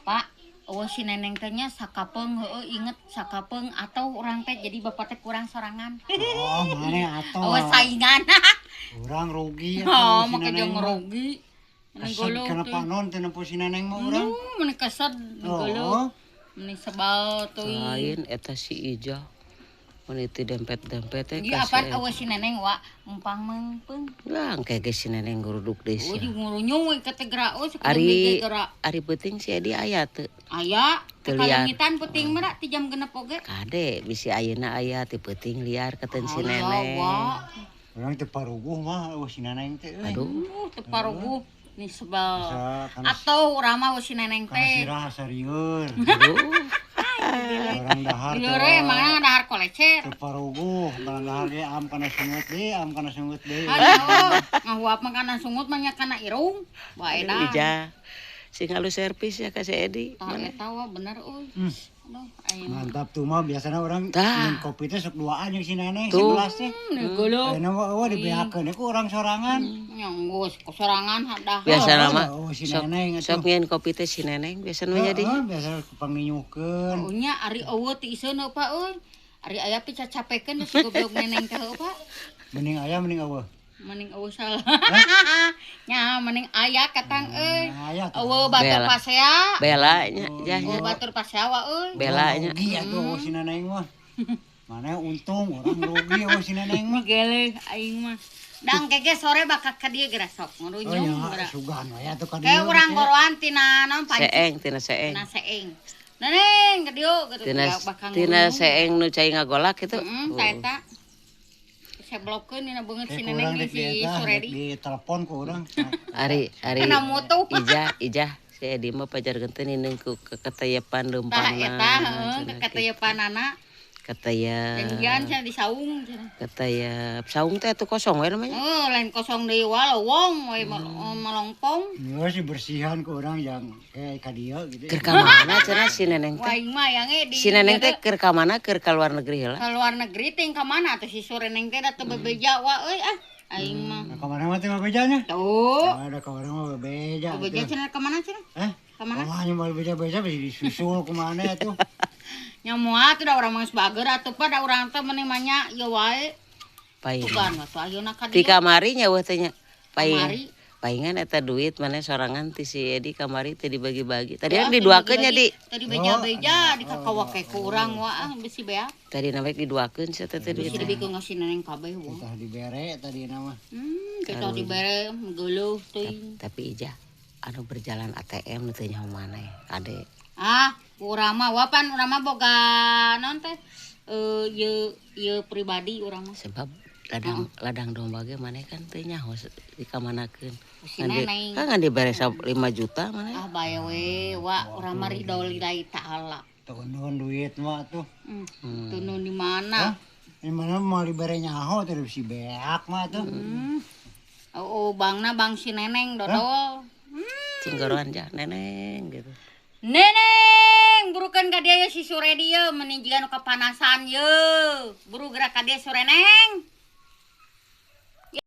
Pak, oh si neneng teh nya sakapeung heueuh inget sakapeung atau urang teh jadi bapak teh kurang sorangan. Oh, mana atuh. Oh, saingan. Urang rugi. Oh, make jeung rugi. Meni Kesed geuleuh kana teh. Panon teh nempo si neneng mah urang. Meni kesed geuleuh. Oh, Meni sebal teuing. Lain eta si Ijah. Mun itu dempet-dempet teh Ieu ka si apaan eta. eueuh si neneng wa empang meungpeung. Lah engke ge si neneng nguruduk deui Oh, sia. di ngurunyung we ka teh geura euy Ari geura. ari peuting si Edi aya teu? Aya, Teu liar. kalengitan peuting mah da ti jam 6 oge. Kade bisi ayeuna aya ti peuting liar katen si Aya, neneng. wa. Urang teu paruguh mah eueuh si neneng teh euy. Aduh, Teu paruguh ni sebal. Bisa kana Atau urang mah eueuh si neneng kana teh. sirah sarieun. Aduh. Urang dahar Lieur emangna dahar kolecer. Teu paruguh, barang dahar ge am kana sungut deui, am kana sungut deui. Aduh, ngahuap mah kana sungut mah nya kana irung. Bae dah. Ijah. Sing halus servis ya ka si Edi. Tah eta wa bener euy. Aduh, aing. Mantap tuh mah biasana urang Tah. minum kopi teh sok duaan jeung si neneng Tuh. segelas teh. Ni geuleuh. Ayeuna mah eueuh dibeakeun ku urang sorangan. Nya geus kosorangan hadah. Biasa mah Oh, si sok neneng atuh. sok ngieun kopi teh si neneng biasa mah jadi. Heeh, biasa panginyuhkeun. Oh nya ari eueuh ti iseun heuh Pak euy. Ari aya teh cacapekeun si goblok neneng teh heuh Pak. Mending aya mending eueuh. Mending eueuh salah. Nya mending aya katang euy. Aya tuh. Eueuh batur Bela. pasea. Bela nya jah nya. Eueuh batur pasea wa euy. Bela nya. Rugi atuh eueuh si neneng mah. Mana untung orang rugi eueuh si neneng mah. Geleh aing mah. Dang kege sore bakal ka dieu geura sok Oh ngurunyung nya geura. sugan we atuh ka dieu. Kayak urang goroan tina naon panci Seeng tina seeng. tina seeng. Neneng ka dieu gitu Tina bakal tina ngurunyung. seeng nu cai ngagolak kitu. Heeh, ta eta. Seblokkeun dina beungeut si Kayak neneng kurang jeung dek di si eta, dek Suredi. di telepon ku urang. Ari ari Kena mutu. Ijah Ijah si Edi mah pajarkeun teh nineung ku keketayepan Tah leumpangna. eta heueuh keketayepanana. Ketayap. Janjian cenah di saung cenah. Ketayap. Saung teh atuh kosong we namanya. Oh, lain kosong deui wa lowong we melongpong. Geus dibersihan ku urang yang kayak ka dieu gitu. Keur ka mana cenah si neneng teh? Wah, aing mah yang di Si neneng teh keur ka mana? Keur ka luar negeri heula. Ka luar negeri teh ka mana atuh si Sureneng teh da teu bebeja wa euy ah. Aing mah. Nah, ka mana mah teh bebejanya? Tuh. Ada ka urang mah bebeja. Bebeja atuh. cenah ka mana cenah? Eh? Ka mana? Wah, nyoba bebeja-beja bisa disusul ku mana atuh. Nya moal atuh da urang mah geus bager atuh pa da urang teh meuni mah nya ieu wae. Paing. Tugan atuh ayeuna ka Di dieu. kamari nya eueuh teh nya. Paing. Kamari. Paingan eta duit mana sorangan ti si Edi kamari teh dibagi-bagi. Tadi Ya, kan diduakeun nya di. Tadi beja-beja di kakawake ku urang wa ah bisi beak. Tadi namanya diduakeun sia teh duit. Bisi dibikeun ka si neneng kabeh wa. Tah dibere tadi nama. Kita dibere geuleuh teuing. Tapi Ijah anu berjalan ATM nu teu nyaho maneh kade. Ah, urang mah wapan urang mah boga naon teh? Ieu ieu pribadi urang mah. Sebab ladang ladang domba ge maneh kan teu nyaho di kamanakeun. Si neneng. Kan ngan dibere 5 juta maneh. Ah bae we wa urang mah ridho lillahi taala. Tunun duit mah atuh. Tunun di mana? Di mana mau dibere nyaho teh si beak mah atuh. Oh, bangna bang si neneng dodol. Cing goroan jah neneng gitu. Neneng, burukeun ka dieu si Suredi ye, meni jiga nu kapanasan ye. Buru gerak ka dieu Sureneng.